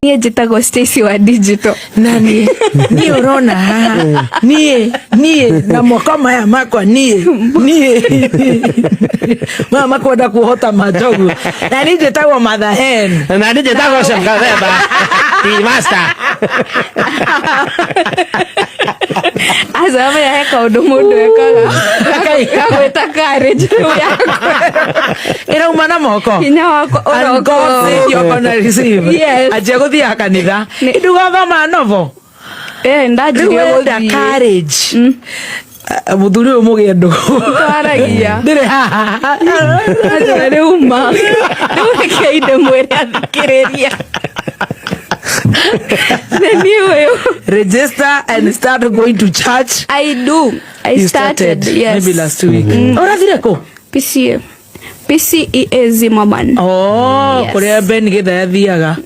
Niĩ njĩtagwo Stacy wa digital. Na niĩ niĩ ũrona haha niĩ niĩ na moko maya makwa niĩ niĩ maya makwenda kuohota machogu na niĩ njĩtagwo Mother Hen. Na niĩ njĩtagwo Shem Kathemba, Tea Master. Aca menya he kaũndũ mũndũ ekaga gagwĩta courage rĩu yakwa. Ĩrauma na moko. Hinya wakwa And God ũroka. said you're gonna receive. Yes. Anjia gũthiaga kanitha. Ndugathoma novel. Eh, Rĩu ndanjirie wenda gũthiĩ. courage. Ah, mũthuri ũyũ mũgĩe ndũgũ. Twaragia. Ndĩrĩ haha. Aca rĩu ma. Rĩu rekei ndĩmwĩre athikĩrĩria. Nĩ niĩ ũyũ. Register and start going to church. I do. I You started, yes. maybe last week. Ũrathire kũ? PCA. PCEA Zimmerman. Oh, Yes. kũrĩa Ben Githa athiaga.